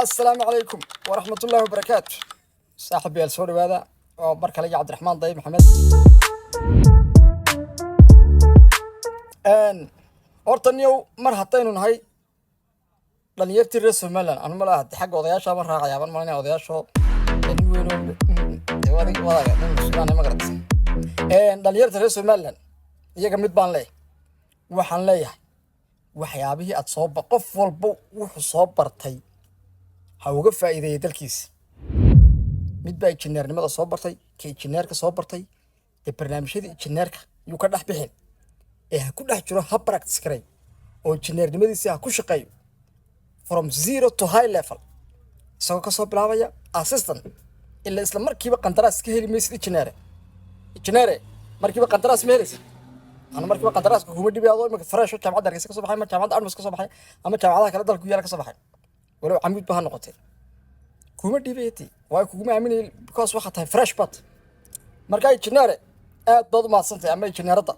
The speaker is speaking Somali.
Asalaamu calaykum waraxmatullaahi wabarakaatu. Saaxiibayaal, soo dhawaada oo mar kale iyo Cabdiraxmaan Dayib Maxamed. Horta niyow, mar haddaynu nahay dhalinyartii reer Somaliland, anu malaha xagga odayaasha ma raacaya, baan malinaya odayaasho nin weyn oo dee wadaga nin musulmaan, ma garat. Dhalinyarta reer Somaliland iyaga mid baan leeyahay. Waxaan leeyahay, waxyaabihii aad soo qof walba wuxuu soo bartay ha uga faa'iideeyay dalkiisa. Mid baa injineernimada soo bartay, ka injineerka soo bartay dee barnaamijyadii injineerka yuu ka dhex bixin ee ha ku dhex jiro, ha practice garay oo injineernimadiisi ha ku shaqeeyo from zero to high level, isagoo kasoo bilaabaya assistant. Ila isla markiiba qandaraas ka heli maysid injineere. Injineere markiiba qandaraas ma helaysid. Ana markiiba qandaraaska kuma dhibi adoo imika fresh oo jaamacadda Hargeysa ka soo baxay ama jaamacadda Admas ka soo baxay ama jaamacadaha kale dalka ku yaala ka soo baxay, walow Camuud ba ha noqotee, kuma dhibayati, waayo kuguma aaminay, because waxaa tahay fresh. But marka injineere, aad baad u mahadsantahay, ama injineeradda.